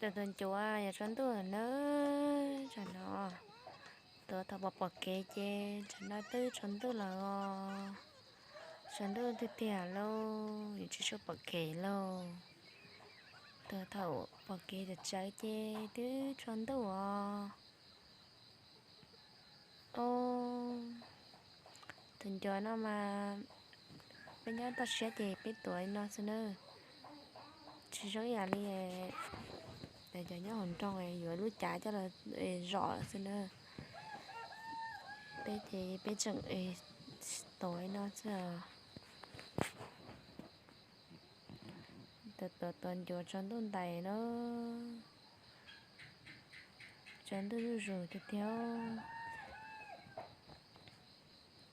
Tus tuav ncuav yog tsaus ntuj lawm na, tsam no. Tuav thaum pom pom kev ces tsam no twb tsaus ntuj lawm os. Tsaus ntuj tiag tiag lauj, yuav tsis tshua pom kev lauj. Tuav thaum pom kev tsawv tsawv ces twb tsaus ntuj os. Tus ncuav no mas peb nyob toj siab ces peb tuav li no xwb na. Tsis zoo ib yam li cov nyob hauv nroog yuav lub cav coj los zom xwb na. Peb ces peb tseem tuav li no xwb os. Tuav tuav ncuav tsaus ntuj ntais na. Tsaus ntuj zuj zus tiag tiag.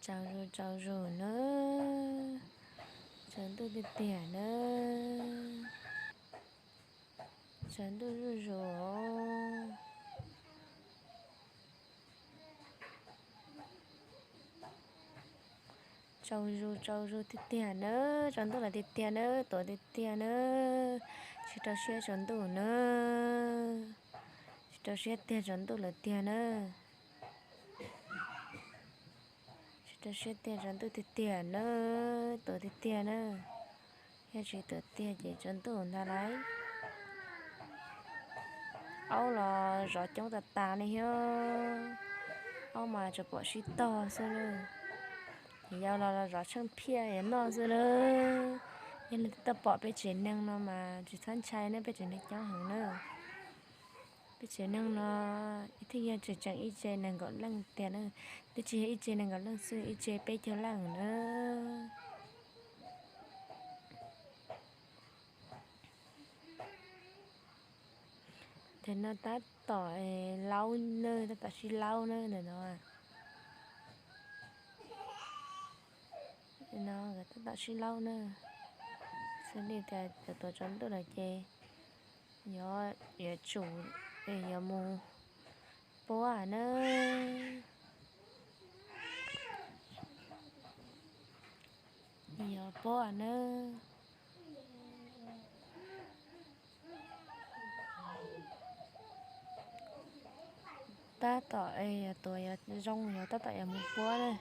Tsaus zus tsaus zus na. Tsaus ntuj tiag tiag na. Tsaus ntuj zuj zus. Tsaus zus tsaus zus tiag tiag na, tsaus ntuj lawm tiag tiag na, tuav tiag tiag na. Tsis rau siab tsaus ntuj na. Tsis rau siab tiag tsaus ntuj lawm tiag na. Tsis rau siab tiag tsaus ntuj tiag tiag na, tuav tiag tiag na. Yog tsis tuav tiag ces tsaus ntuj ntag lauj. Aub los zov coob tas tas li thiab. Aub mas tsuas pom sib tog xwb na. Yau los zov tsheej phiaj noj xwb na. Yog leej twg tuaj pom peb tsev neeg no mas tsis txhob ntshai ne, peb tsev neeg coob heev na. Peb tsev neeg no ib thij yog tseem tseem ib tse nees nkaum leej tiag na, twb tsis yog ib tse nees nkaum leej xwb, ib tse peb caug leej na. Ntawm no tab tom laub na, tab tom sib laub na ntawm no. No nkawd tab tom sib laub na. Xws li tias cov tuav tsaus ntuj lawm ces yuav, yuav tsum, yuav mus puab na. Yuav puab na. Tab tom tuav zoo, yuav tab tom yuav mus puab na.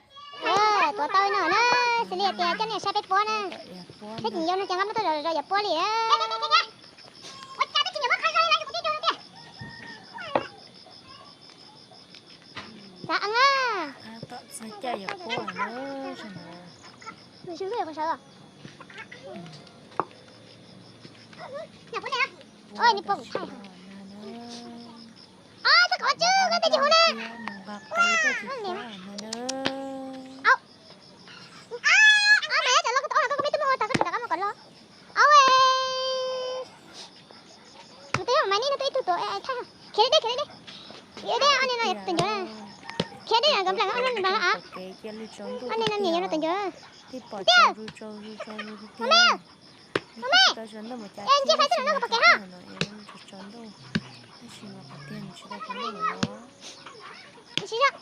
Tuav tau no na, xws li tias coj nej saib peb puab na. Peb tsis yau no ces nqa muab tau zov zov yuav puab li. Tab tom txog caij yuav puab na. Oj, nws pom kuv thaij. Oj, txog kom tswb koj tej tsis hu na. Au. Au, mas yog tsam no koj ua no koj koj peb twb muab ua tag koj tsis rov qab mus kom los. Au, mus twb yog mas nej no twb ib tug tuav thaij. Khiav li deb, khiav li deb. Khiav deb, ob niag no tus ncuav na. Khiav deb, nkawd nplam ob niag no niam yog no tus ncuav. Tiag. Tus me. Tus me. Ntsej faib xwb no pom kev ho. Tab sis mas qhov tiag nws tsis tau tsaus ntuj lawm. Tab sis yog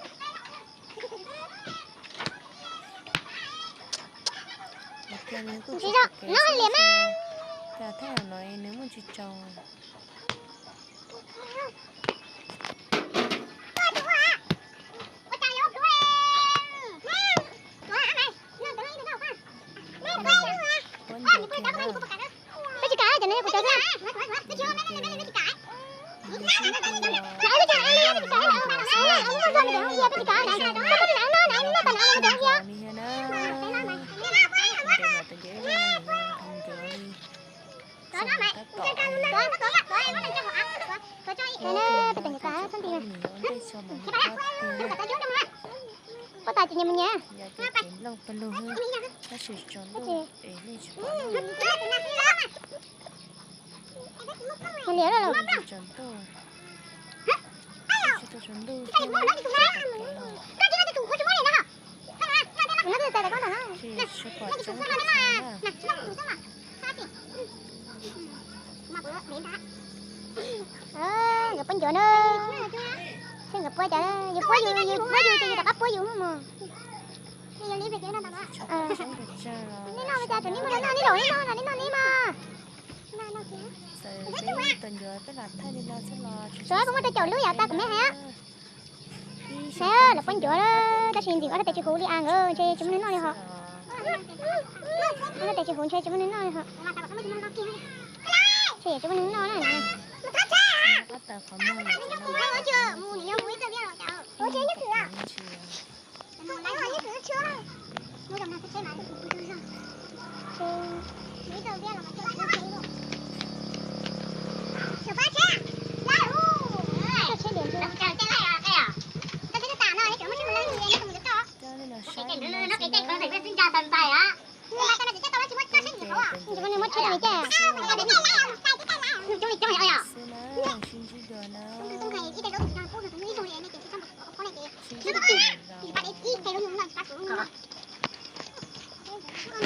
nws kuj tsis tau kev no liam mas. Cas thaum no nws muaj tsis tsaus. Peb tsis kam, cov no yog kuv cov xwb. Puab tas ces nyias mus nyias. Tab sis tsaus ntuj es nej tsis pom. Mus liam lawm. Tsaus ntuj, tsis tau tsaus ntuj thiab. Kuv no twb txais tau koj ntawm no. Tsis pom tseeb txog na. Nkawd puab ncuav na. Seb nkawd puab cas, yus puab yus, yus puab yus ces yus rov qab puab yus mog. Nej noj cas tseem nej mus noj, nej zaum nej noj, nej noj nej mas. Txawm peb tus ncuav peb lam thaij li no xwb los tsis tau, puas muaj rau caum lub yam tau kuv me hais. Saib lawv pab ncuav tab sis ntxim ob lub tes tsis huv li a nkawd ntshe tsis muaj neeg noj li ho. Ob lub tes tsis huv ntshe tsis muaj neeg noj li ho. Ntshe tsis muaj neeg noj na. Muab tsheb li cas?